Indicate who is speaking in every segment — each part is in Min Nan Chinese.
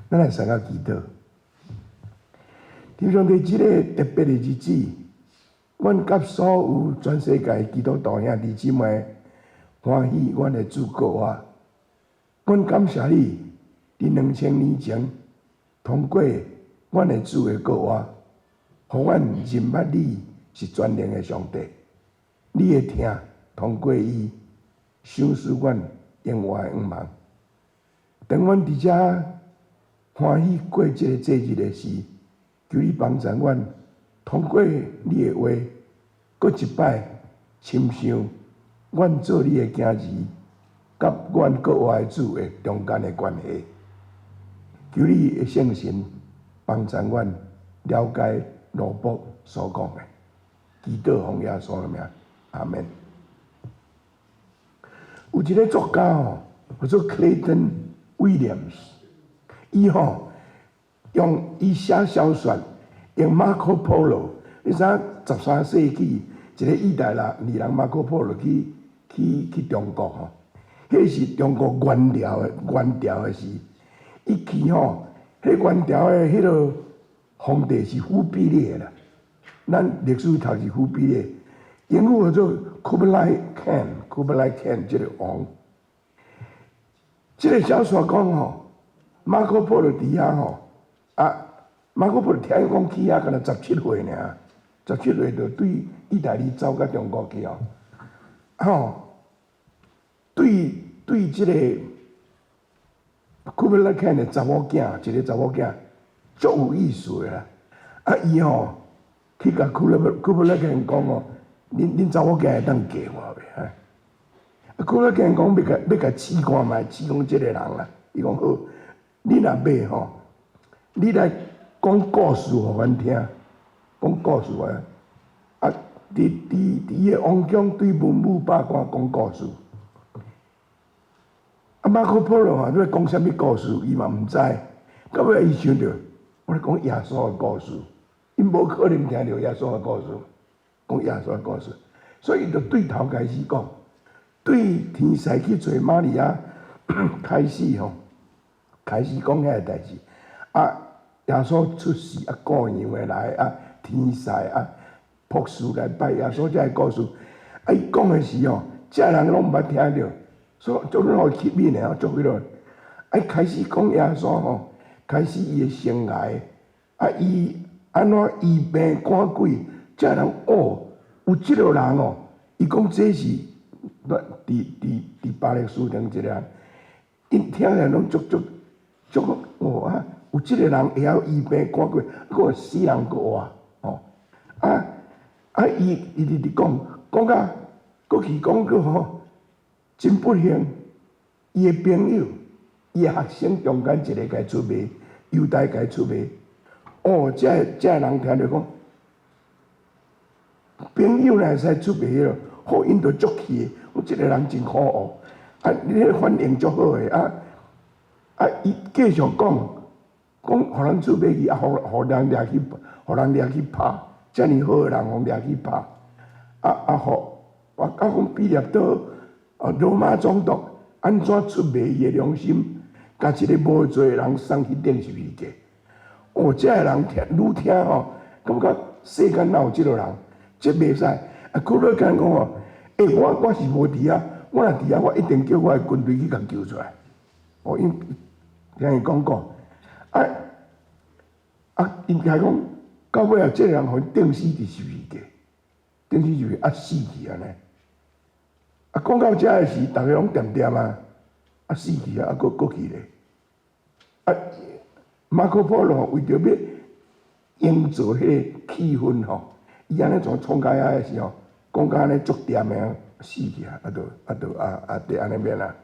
Speaker 1: 咱來三個祈禱。天上帝，這个特別的日子，阮佮所有全世界基督徒兄弟姊妹歡喜阮的主復活。阮感謝你，佇2000年前通過阮的主的復活，予阮認捌你是全能的上帝。你的疼通過伊賞賜阮永活的向望。當阮佇遮歡喜過這个節日的時，求你幫助阮通過你的話，閣一擺深想阮做你的囝兒，佮阮復活的主的中間的關係。求你的聖神幫助阮了解羅伯所講的。祈禱奉耶穌的名，阿門。有一个作家吼，叫做 Clayton Williams，伊吼用伊寫小說，用 Marco Polo，你知影13世紀一个意大利人 Marco Polo 去中國吼，彼是中國元朝的時，伊去吼，彼元朝的彼个皇帝是忽必烈啦。咱歷史讀是忽必烈，英語叫做 Kublai Khan，Kublai Khan 這个王。這个小說講吼，馬可波羅佇遐吼，啊，馬可波羅聽講去遐，敢若十七歲爾，十七歲就對意大利走到中國去哦，吼，對這個 Kublai Khan 的查某囝，一个查某囝，足有意思的啦，啊，伊吼去共 Kublai Khan 講哦，恁查某囝會當嫁我袂？啊，Kublai Khan 講欲共試看覓，試講這个人啦。伊講好，你若欲吼，你來講故事予阮聽，講故事啊！啊，佇伊的王宮對文武百官講故事。啊，馬可波羅啊，你講啥物故事，伊嘛毋知。到尾伊想著，我咧講耶穌的故事，𪜶無可能聽著耶穌的故事，講耶穌的故事，所以伊就對頭開始講，對天使去揣瑪利亞開始吼，開始講遐个代誌。啊，耶穌出世啊，羔羊的來啊，天使啊，博士來拜耶穌這个故事。啊，伊講的時吼，遮人攏毋捌聽著，所以足予伊吸引的哦，足彼落。啊，開始講耶穌吼，開始伊的生涯，啊，伊按怎醫病趕鬼，遮人哦，有這个人哦，伊講這是佇巴勒斯坦一个人，𪜶聽起來攏足足足哦啊，有這個人會曉醫病趕鬼，閣死人閣活吼，啊啊！伊直直講，講甲閣去講閣吼，真不幸，伊的朋友，伊的學生中間一个共出賣，猶大共出賣，哦，這人聽著講，朋友若會使出賣彼個，好，𪜶就足氣的，講這個人真可惡，啊，你彼个反應足好的，啊啊，伊繼續講，講予人出賣去，啊，予人掠去拍，遮爾好的人，予掠去拍，啊啊，予啊講彼列多，啊，羅馬總督按怎出賣伊的良心，共一个無罪的人送去釘十字架。哦，這个人聽愈聽吼，感覺世間哪有這个人，這袂使。啊，庫洛干講哦，欸，我是無佇遐，我若佇遐，我一定叫我的軍隊去共救出來。哦，𪜶聽伊講過，啊啊，𪜶共講，到尾啊，這个人予𪜶釘死佇十字架，釘死就是啊死去按呢。啊，講到遮的時，逐家攏恬恬啊，啊死去啊，啊閣閣去咧。啊，馬可波羅為著欲營造彼个氣氛吼，伊按呢怎創到遐的時候，講甲按呢足恬的，死去啊，啊就啊就啊啊就按呢免啊。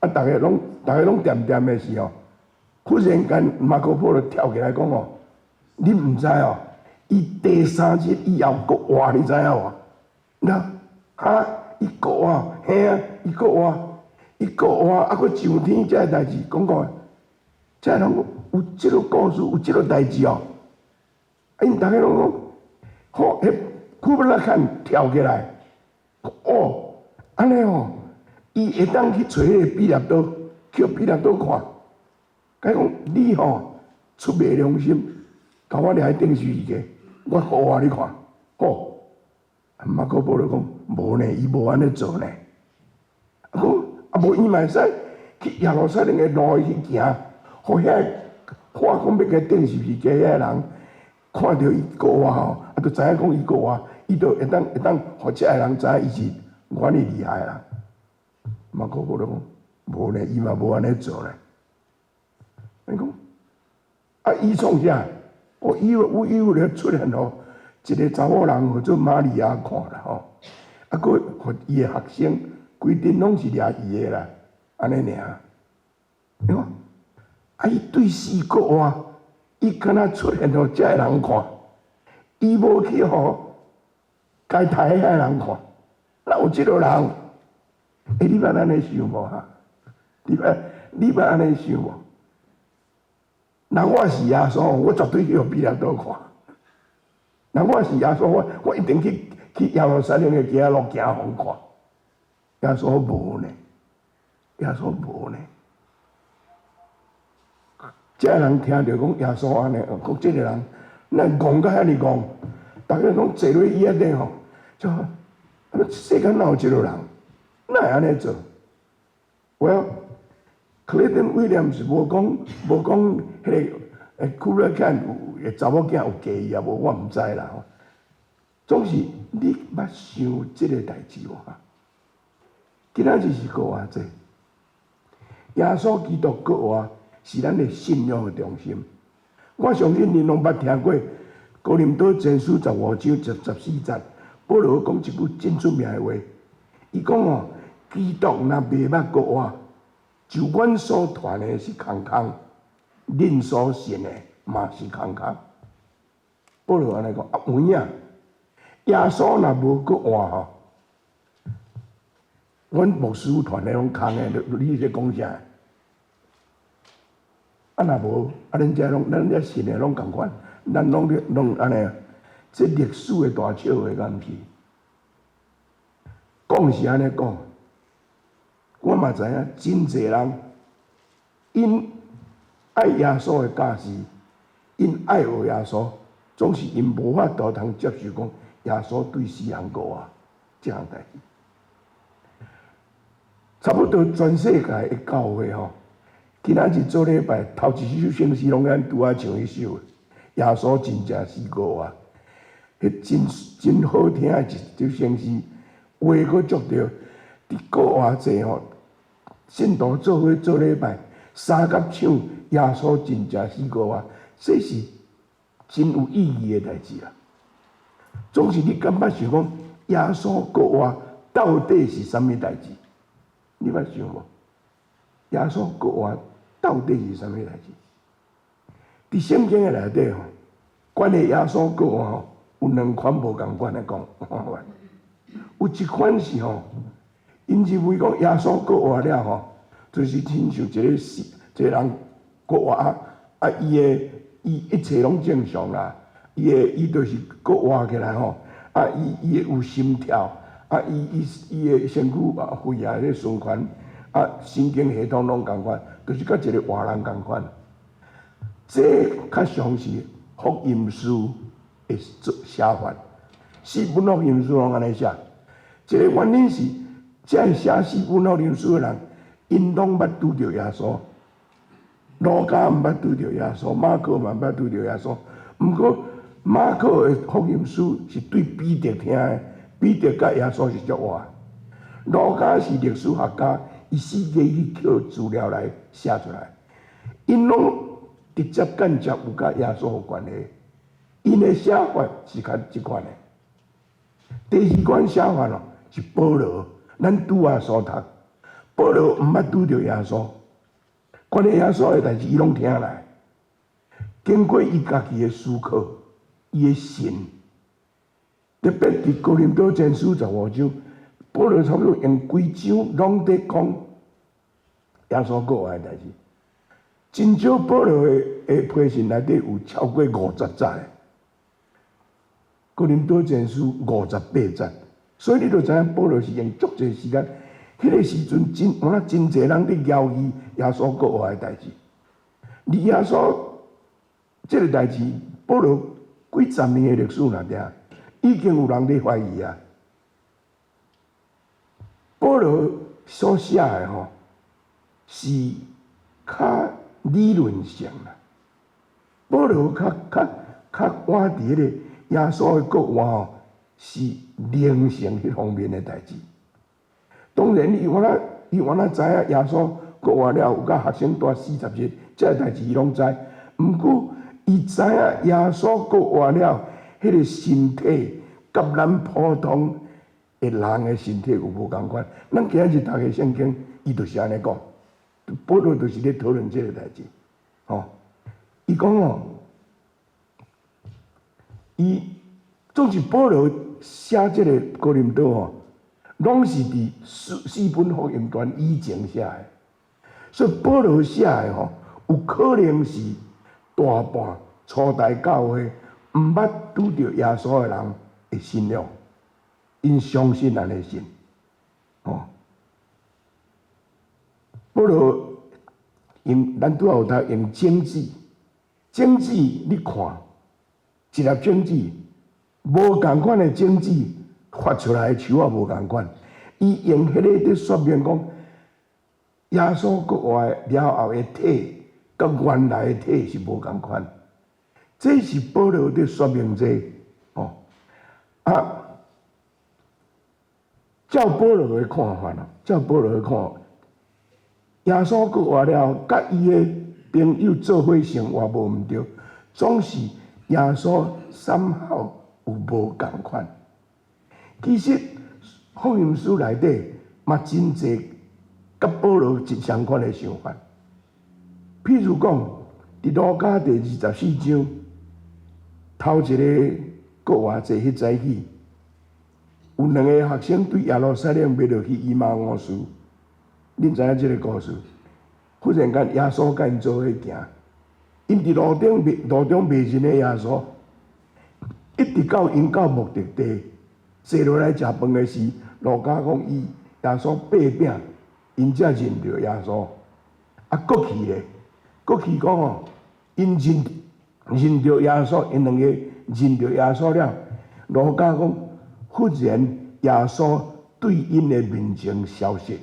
Speaker 1: 啊，逐家攏恬恬的時候，忽然間馬可波羅跳起來講哦，你毋知哦，伊第三日以後復活，你知影無？那哈，伊復活，嘿啊，伊復活，伊復活，啊，閣上天這个代誌，講講，這人有這个故事，有這个代誌哦。啊，𪜶逐家攏講，好，彼庫布拉坎跳起來，哦，按呢哦，伊會當去揣彼个彼列多，叫彼列多看。共伊講你吼出賣良心，共我掠去釘十字架，我復活你看，好。馬可波羅講無呢，伊無按呢做呢。啊講啊無伊嘛會使去耶路撒冷的路去行，予遐話講欲共伊釘十字架遐个人看著伊復活吼，啊，就知影講伊復活，伊就會當予遮个人知影伊是偌爾厲害的人。馬可波羅講無呢，伊嘛無按呢做呢。伊講啊，伊創啥？哦，伊有咧出現予一个查某人號做瑪利亞看啦吼，啊，閣予伊的學生規陣攏是掠魚的啦，按呢爾。你看，啊，伊對死復活，伊敢若出現予遮个人看，伊無去予共刣遐个人看，哪有這個人？欸，你捌按呢想無哈？你捌按呢想無？若我是耶穌，我絕對去予彼拉多看。若我是耶穌，我一定去耶路撒冷的街仔路行予看。耶穌無呢，耶穌無呢。這个人聽著講耶穌按呢，講這个人，哪戇甲遐爾戇，逐家攏坐落椅仔頂吼，就啊，世間哪有這個人，哪會按呢做？Well, Clayton Williams 無講彼个 Kublai Khan 有查某囝有嫁伊抑無，我毋知啦吼。總是你捌想這个代誌無？今仔日是復活節，耶穌基督復活是咱的信仰的中心。我相信恁攏捌聽過哥林多前書15章14節，保羅講一句真出名的話。伊講哦，基督若袂捌復活，就阮所傳的是空空，恁所信的嘛是空空。保羅按呢講，啊有影，耶穌若無復活吼，阮牧師傳的攏空的，你咧講啥？啊若無，啊恁遮攏，咱遮信的攏仝款，咱攏咧攏按呢，這歷史的大笑話，敢毋是？講是按呢講，我嘛知影真濟人，𪜶愛耶穌的教示，𪜶愛學耶穌，總是𪜶無法度通接受講耶穌對死人復活這項代誌。差不多全世界的教會吼，今仔日做禮拜頭一首聖詩攏咱拄仔唱彼首，耶穌真正死復活，彼真真好聽的一首聖詩，話閣足對。佇復活節吼，信徒做伙做禮拜，相佮唱耶穌真正死復活，這是真有意義的代誌啦。總是你敢捌想講耶穌復活到底是啥物代誌？你捌想無？耶穌復活到底是啥物代誌？佇聖經的內底吼，關於耶穌復活吼，有兩款無仝款的講法。有一款是吼，𪜶認為講耶穌復活了吼，就是親像一个死一个人復活啊，啊，伊的伊一切攏正常啦，伊的伊就是復活起來吼，啊，伊會有心跳。啊，伊伊的身軀啊，血液咧循環，啊，神經系統攏仝款，就是佮一个活人仝款。這較像是福音書的做寫法，四本福音書攏按呢寫。一个原因是，這个寫四本福音書的人，𪜶攏捌拄著耶穌，路加毋捌拄著耶穌，馬可嘛毋捌拄著耶穌。毋過馬可的福音書是對彼得聽的。彼得佮耶穌是足活，路加是歷史學家，伊四界去抾資料來寫出來，𪜶攏直接間接有佮耶穌有關係，𪜶的寫法是較這款的。第二款寫法咯，是保羅，咱拄仔所讀，保羅毋捌拄著耶穌，關於耶穌的代誌，伊攏聽來，經過伊家己的思考，伊的信。特別佇哥林多前書15章，保羅差不多用規章攏佇講耶穌復活的代誌。真少保羅的批信內底有超過50節。哥林多前書58節，所以你就知影保羅是用足濟時間。彼個時陣真，有哪真濟人佇懷疑耶穌復活的代誌。而耶穌這个代誌，保羅幾十年的歷史內底，已經有人咧懷疑啊。保羅所寫的吼，是較理論性啦。保羅較較較倚佇彼個耶穌的復活吼，是靈性彼方面的代誌。當然，伊原來伊原來知影耶穌復活了，有佮學生蹛40日，這个代誌伊攏知。毋過，伊知影耶穌復活了，彼個身體佮咱普通的人的身體有無仝款？咱今日讀的聖經，伊就是按呢講。保羅就是咧討論這个代誌，吼。伊講哦，伊總是保羅寫這个哥林多吼，攏是佇四四本福音傳以前寫的，所以保羅寫的吼，有可能是大半初代教會毋捌拄著耶穌的人的信仰，𪜶相信按呢信，吼。保羅用咱拄仔有讀用種子，種子你看，一粒種子，無仝款的種子發出來的樹仔無仝款。伊用彼個佇說明講，耶穌復活了後的體，佮原來的體是無仝款。這是保羅佇說明這個，吼啊，照保羅的看法咯，照保羅的看法，耶穌復活了後，佮伊的朋友做伙生活無毋對，總是耶穌三號有無仝款。其實福音書內底嘛真濟佮保羅真相款的想法。譬如講，佇路加第24章，頭一个復活節彼早起，有兩个學生對耶路撒冷欲落去以馬忤斯。恁知影這个故事？忽然間，耶穌佮𪜶做伙行，𪜶佇路頂袂路中袂認得耶穌，一直到𪜶到目的地，坐落來食飯的時，路加講伊耶穌擘餅，𪜶才認著耶穌。啊，閣去咧，閣去講哦，𪜶認認著耶穌，𪜶兩個認著耶穌了，路加講，忽然耶穌對𪜶的面前消失，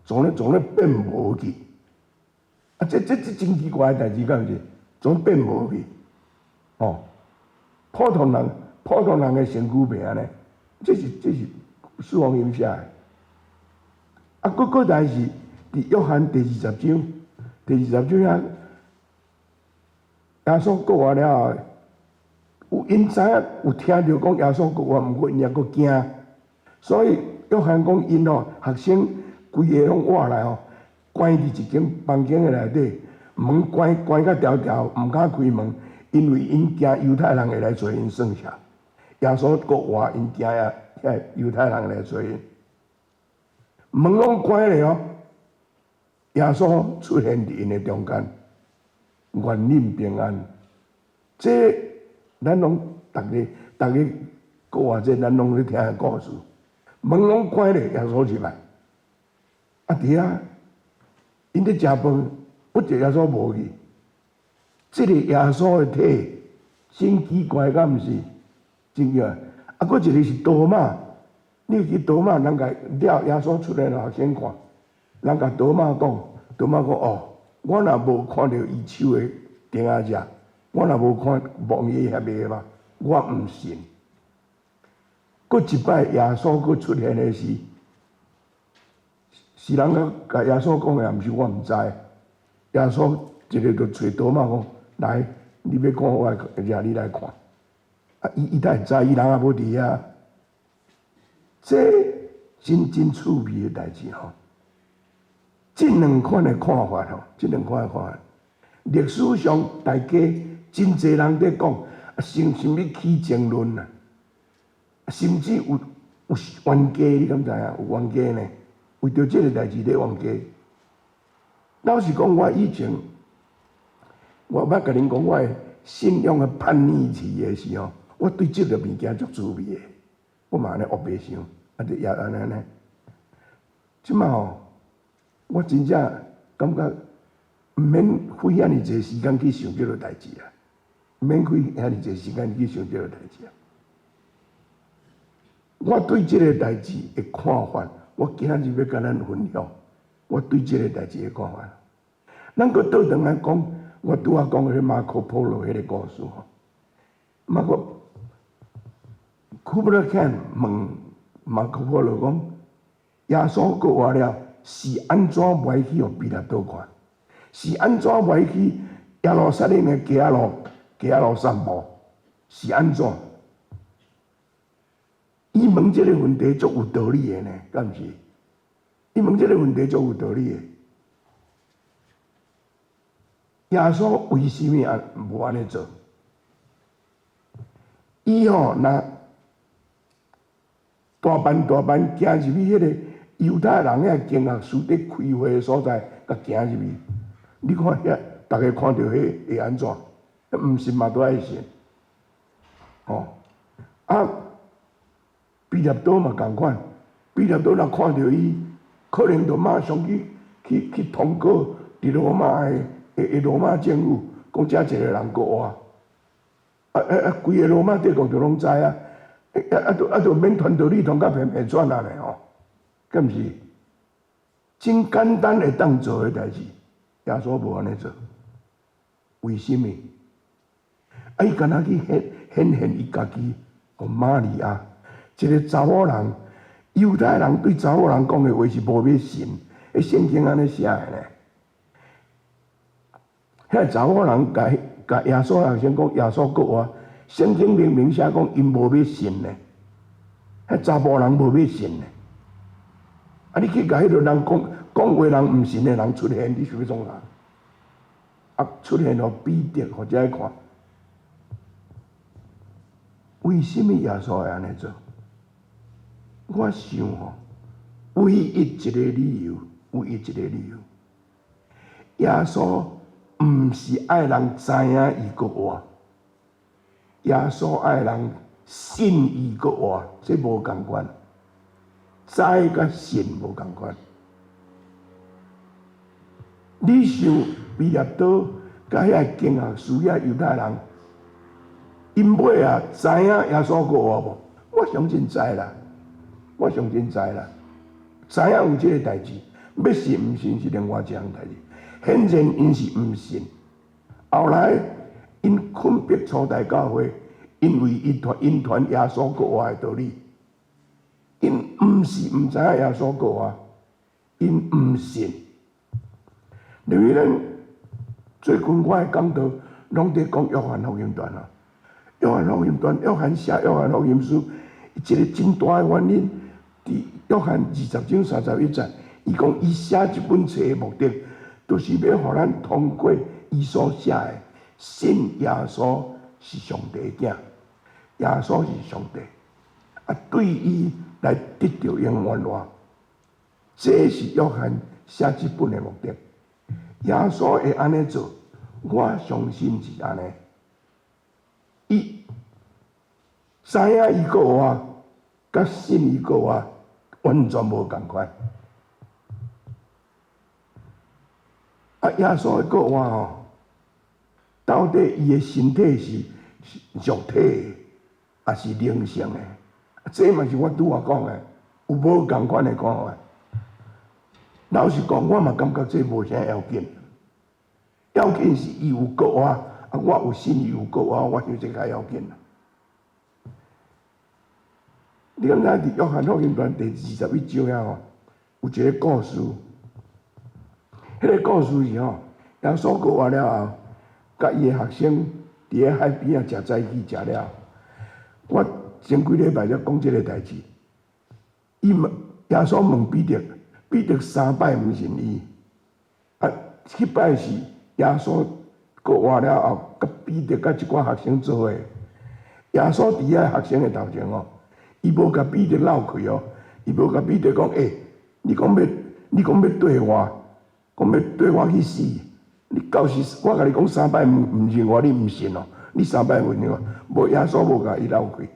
Speaker 1: 總咧總咧變無去。啊，這這這真奇怪的代誌，敢毋是？總變無去，哦，普通人普通人的身軀袂按呢，這是這是四福音寫的。啊，閣閣來是佇約翰第二十章，第二十章遐，耶穌復活了後，有𪜶知影有聽著講耶穌復活，毋過𪜶猶閣驚，所以約翰講𪜶吼學生規个攏倚來吼，關佇一間房間的內底，門關關甲牢牢，毋敢開門，因為𪜶驚猶太人會來揣𪜶算賬。耶穌復活，𪜶驚啊，遐猶太人來揣𪜶，門攏關咧哦。耶穌出現佇𪜶的中間，願恁平安。這咱攏逐个逐个復活節，咱攏咧聽的故事。門攏關咧，耶穌入來。啊，佇遐，𪜶咧食飯，不覺耶穌無去。這个耶穌的體真奇怪，敢毋是？真奇怪。啊，閣一个是多馬，你記多馬人共了耶穌出來予學生看，人共多馬講，多馬講哦，我若無看著伊手的釘仔跡，我若無看摸伊遐個嘛，我毋信。閣一擺耶穌閣出現的時，是人共共耶穌講的，毋是我毋知。耶穌一个就揣多馬講，來，你欲看我的跡，你來看。啊，伊伊哪會知？伊人也無佇遐。這真真趣味的代誌吼。這兩款的看法吼，這兩款的看法，歷史上大家真濟人佇講，啊，甚甚物起爭論啊，甚至有有冤家，你敢知影？有冤家呢？為著這个代誌咧冤家。老實講，我以前我捌共恁講，我的信仰的叛逆期的時候，我對這个物件足滋味的，我嘛按呢烏白想，啊，就也按呢呢。這馬吼，我真正感覺毋免費遐爾濟時間去想這个代誌啊，毋免費遐爾濟時間去想這个代誌啊。我對這个代誌的看法，我今仔日欲共咱分享。我對這个代誌的看法，咱閣倒轉來講，我拄仔講彼個馬可波羅彼個故事吼，馬可庫布蘭問馬可波羅講：耶穌復活了，是按怎袂去予彼拉多看？是按怎袂去耶路撒冷的街仔路、街仔路散步？是按怎？伊問這个問題足有道理的呢，敢毋是？伊問這个問題足有道理的。耶穌為啥物啊無按呢做？伊吼若大慢大慢行入去彼个猶太人遐經學士佇開會的所在，共行入去，你看遐，逐家看著彼會按怎？毋信嘛都愛信，吼啊！彼拉多嘛仝款，彼拉多若看著伊，可能就馬上去去去通告佇羅馬的的羅馬政府，講遮一个人閣活，啊啊啊！規个羅馬帝國就攏知啊，啊啊就啊就免傳道理，傳甲偏偏轉啊咧吼，敢毋是？真簡單會當做的代誌，耶穌無按呢做，為啥物？啊，伊敢若去顯顯現伊家己，予瑪利亞，一个查某人，猶太人對查某人講的話是無欲信，彼聖經按呢寫的呢。彼查某人共共耶穌學生講耶穌復活，聖經明明寫講𪜶無欲信呢，彼查埔人無欲信呢。啊！你去共彼个人講講話人毋信的人出現，你想欲創啥？啊！出現予彼得予遮看，為啥物耶穌會按呢做？我想吼，唯一一个理由，唯一一个理由，耶穌毋是愛人知影伊閣活，耶穌愛人信伊閣活，這無仝款，知佮信無仝款。你想彼拉多佮遐經學士遐猶太人，𪜶尾啊知影耶穌閣活無？我相信知啦，我相信知啦，知影有這个代誌，欲信毋信是另外一項代誌。顯然𪜶是毋信，後來𪜶困迫初代教會，因為𪜶傳𪜶傳耶穌復活的道理，𪜶毋是毋知影耶穌復活，𪜶毋信。因為咱最近我的講道攏佇講約翰福音傳啊，約翰福音傳，約翰寫約翰福音書，一个真大的原因，佇約翰20章31節，伊講伊寫這本冊的目的，就是欲予咱通過伊所寫的，信耶穌是上帝的囝，耶穌是上帝，啊，對伊來得著永遠活，這是約翰寫這本的目的。耶穌會按呢做，我相信是按呢。伊知影伊閣活，佮信伊閣活，完全無仝款。啊，耶穌的復活吼，到底伊的身體是肉體的，抑是靈性的？這嘛是我拄仔講的，有無仝款的看法？老實講，我嘛感覺這無啥要緊。要緊是伊有復活，啊，我有信伊有復活，我想這較要緊啦。你敢知佇約翰福音傳第21章遐吼，有一个故事。彼个故事是吼，耶穌復活了後，佮伊的學生佇咧海邊仔食早起食了。我前幾禮拜才講這个代誌。伊問耶穌問彼得，彼得三擺毋認伊。啊，彼擺是耶穌復活了後，佮彼得佮一寡學生做伙。耶穌佇遐學生的頭前哦，伊無共彼得鬧開哦，伊無共彼得講，欸，你講欲，你講欲綴我，講欲綴我去死，你到時我共你講三擺毋毋認我，你毋信哦？你三擺毋認我，無耶穌無共伊鬧開。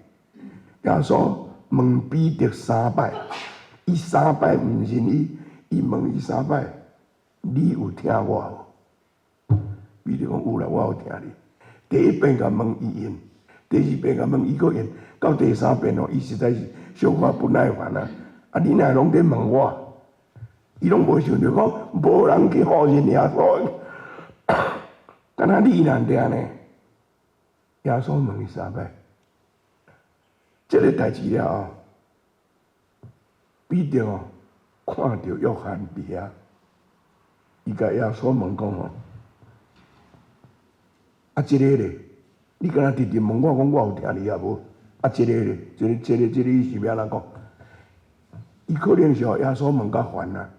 Speaker 1: 耶穌問彼得三擺，伊三擺毋認伊，伊問伊三擺，你有疼我無？彼得講有啦，我有疼你。第一遍共問伊應，第二遍共問伊閣應，到第三遍哦，伊實在是小可不耐煩啊！啊，你若攏佇問我，伊攏無想著講無人去否認耶穌，敢若你若爾呢？耶穌問伊三擺，這个代誌了後，彼得哦看著約翰佇遐，伊共耶穌問講吼：啊，這个咧，你敢若直直問我講我有疼你抑無？啊，這個咧，這個、這個、這個伊是欲按怎講？伊可能是予耶穌問甲煩啊！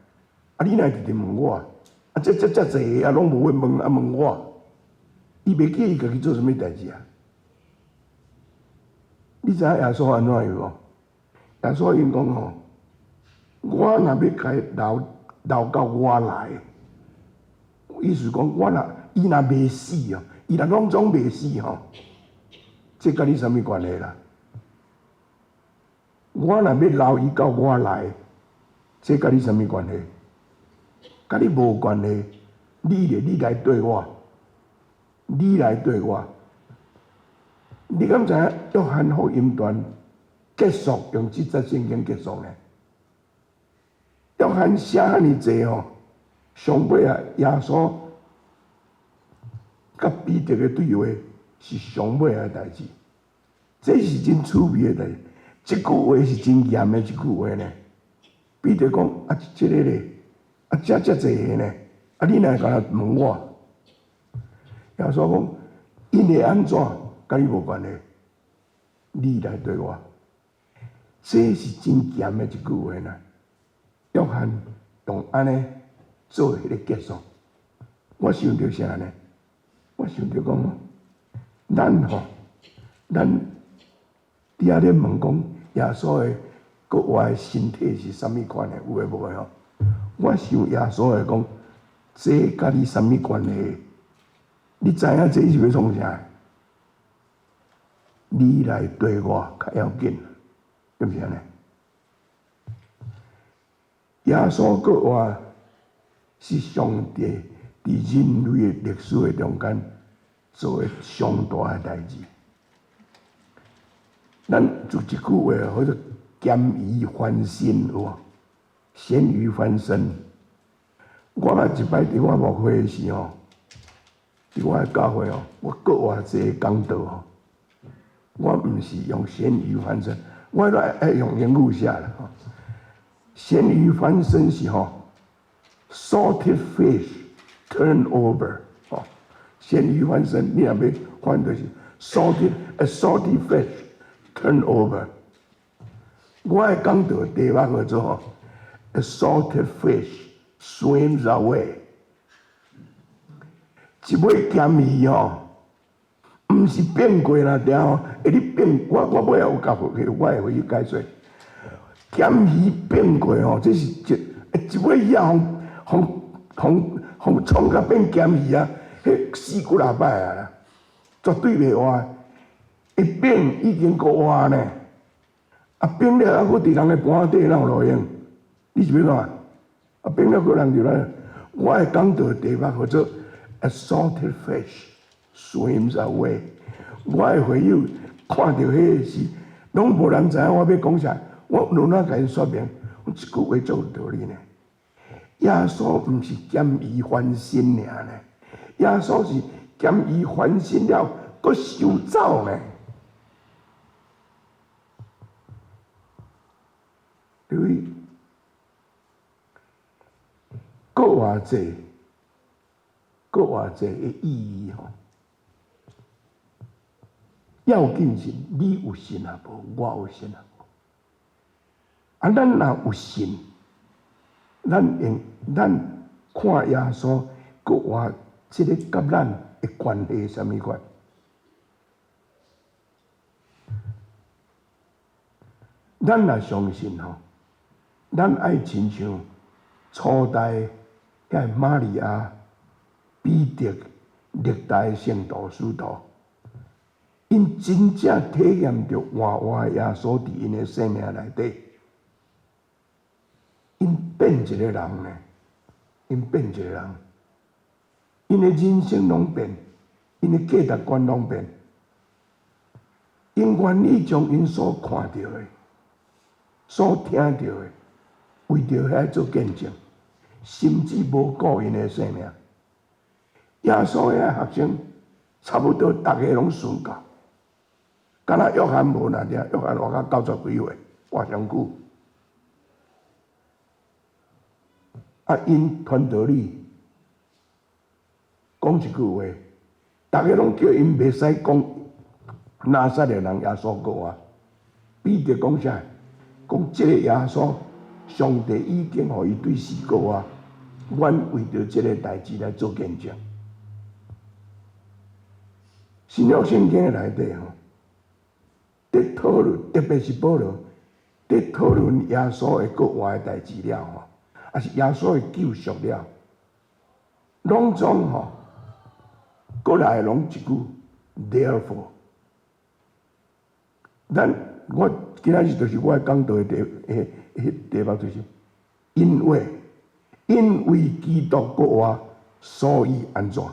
Speaker 1: 啊，你哪會直直問我？啊，這這遮濟个啊，攏無去問，啊問我，伊袂記伊家己做啥物代誌啊？你知影耶穌按怎樣無？耶穌𪜶講吼，我若欲共伊留留到我來，意思講我若伊若袂死哦，伊若攏總袂死吼，這佮你啥物關係啦？我若欲留伊到我來，這佮你啥物關係？佮你無關係。你咧，你來綴我，你來綴我。你敢知影約翰福音段結束用這節聖經結束呢？約翰寫遐爾濟吼，上尾啊，耶穌佮彼得的對話是上尾的代誌，這是真趣味的代誌。這句話是真嚴的一句話呢。彼得講啊，這個咧，啊，遮遮濟個呢，啊，你哪會敢若問我？耶穌講，𪜶會按怎，佮你無關係，你來綴我。這是真嚴的一句話呢。約翰用按呢做彼個結束，我想著啥呢？我想著講，咱吼，咱佇遐咧問講耶穌的閣活的身體是啥物款的？有的無的吼？我想耶穌會講，這佮你啥物關係？你知影這是欲創啥？你來綴我較要緊，對毋對呢？耶穌閣活是上帝佇人類的歷史的中間做的上大的代誌。咱有一句話叫做鹹魚翻身，有無？鹹魚翻身。我捌一擺佇我牧會的時吼，佇我的教會吼，我閣活這個講道吼，我毋是用鹹魚翻身，我都愛用英語寫啦吼。鹹魚翻身是吼，salted fish turn over 吼，鹹魚翻身，你若欲翻就是 salted a salty fish turn over。我的講道題目叫做 a salted fish swims away。一尾鹹魚吼，毋是變過啦，定吼，會你變，我我尾仔有教我會回去解說。鹹魚變過吼，這是一一尾魚啊，予予予予創甲變鹹魚啊，彼死幾若擺啊啦，絕對袂活。會變已經閣活呢，啊變了啊，閣佇人的盤底哪有路用？你是欲按怎？啊變了閣人就來，我的講道題目叫做 A salted fish swims away。我的會友看著彼個時，攏無人知影我欲講啥，我輪怎共𪜶說明？我這句話足有道理呢。耶穌毋是鹹魚翻身爾呢，耶穌是鹹魚翻身了，閣收走呢。對，閣活祭，閣活祭的意義吼，要緊是你有信抑無，我有信抑無。啊，咱若有信，咱用咱看耶穌閣活，這个佮咱的關係啥物款？咱若相信吼，咱愛親像初代遐瑪利亞、彼得、歷代聖徒使徒，𪜶真正體驗著活活耶穌佇𪜶的生命內底，𪜶變一个人呢，𪜶變一個人。𪜶的人生攏變，𪜶的價值觀攏變，𪜶願意將𪜶所看著的、所聽著的，為著遐做見證，甚至無顧𪜶的性命。耶穌遐學生差不多逐个攏殉教，敢若約翰無爾，約翰活到90幾歲，活上久。啊，𪜶團隊裡講一句話，逐个攏叫𪜶袂使講拿撒勒人耶穌復活。彼得講啥？講這个耶穌，上帝已經予伊對死復活，阮為著這个代誌來做見證。新約聖經的內底吼，佇討論，特別是保羅，佇討論耶穌的復活的代誌了吼，抑是耶穌的救贖了，攏總吼，過來攏一句，Therefore，咱我今仔日就是我講道的題目就是，因為基督復活，所以按怎？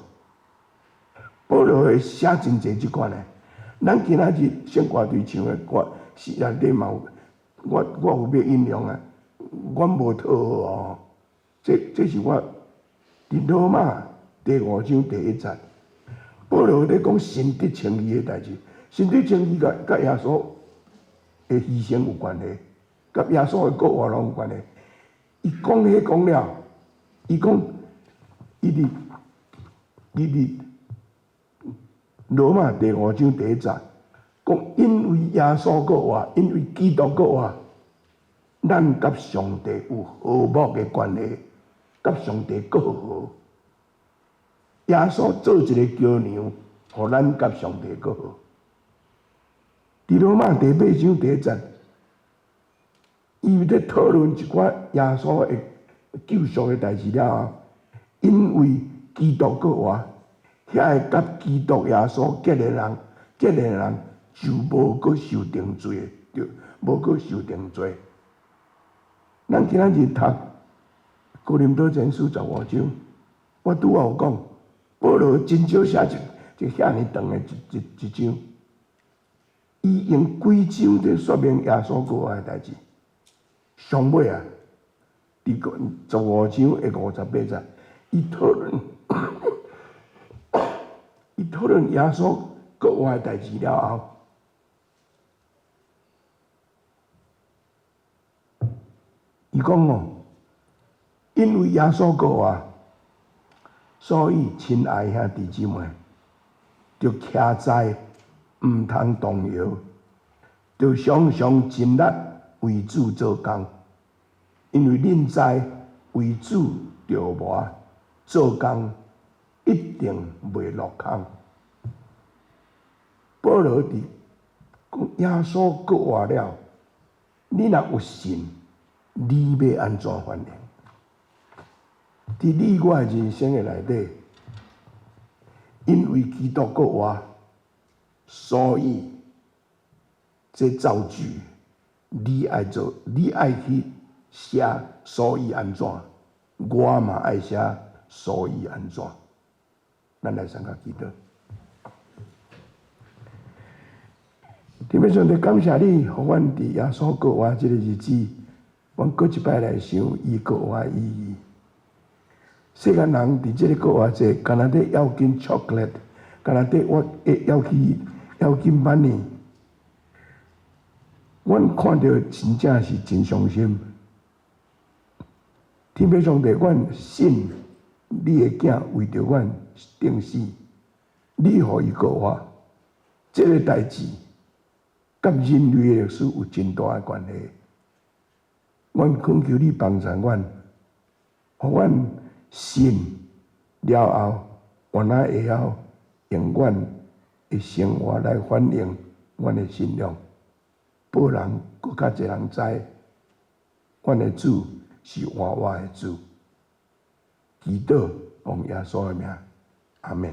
Speaker 1: 保羅會寫真濟這款的，咱今仔日聖歌隊唱的歌，是內底嘛有，我有欲引用啊，阮無討好哦，這是我佇羅馬第五章第一節，保羅咧講神得稱義的代誌，神得稱義佮耶穌的犧牲有關係，佮耶穌的復活攏有關係。伊講彼講了，伊講伊佇羅馬第五章第一節，講因為耶穌復活，因為基督復活，咱佮上帝有和睦的關係，佮上帝閣和好。耶穌做一个橋梁，予咱佮上帝閣好。佇羅馬第八章第一節，伊咧討論一寡耶穌的救贖的代誌了後，因為基督復活，遐个佮基督耶穌結的人就無閣受定罪，對，無閣受定罪。咱今仔日讀哥林多前書15章，我拄仔有講，保羅真少寫一遐爾長的一章，伊用幾章佇說明耶穌復活的代誌。上尾啊，佇十五章的58節，伊討論耶穌復活的代誌了後，伊講哦，因為耶穌復活，所以親愛兄弟姊妹，著徛在毋通動搖，著常常盡力為主做工，因為恁知為主著磨做工，一定袂落空。保羅佇講耶穌復活了，你若有信，你欲按怎反應？佇你我的人生的內底，因為基督復活，所以這造句你愛做，你愛去寫，所以按怎？我嘛愛寫，所以按怎？咱來三個祈禱。天父上帝，感謝你，予阮佇耶穌復活這个日子，阮閣一擺來想伊復活的意義。世間人佇這个復活節，敢若咧要緊 chocolate，敢若咧我要去要緊 money。阮看著真正是真傷心。天父上帝，阮信你的囝為著阮釘死，你予伊復活，這个代誌佮人類的歷史有真大的關係。阮懇求你幫助阮，予阮信了後，原來會曉用阮的生活來反映阮的信仰，予人閣較濟人知，阮的主是活活的主。祈禱奉耶穌的名，阿們。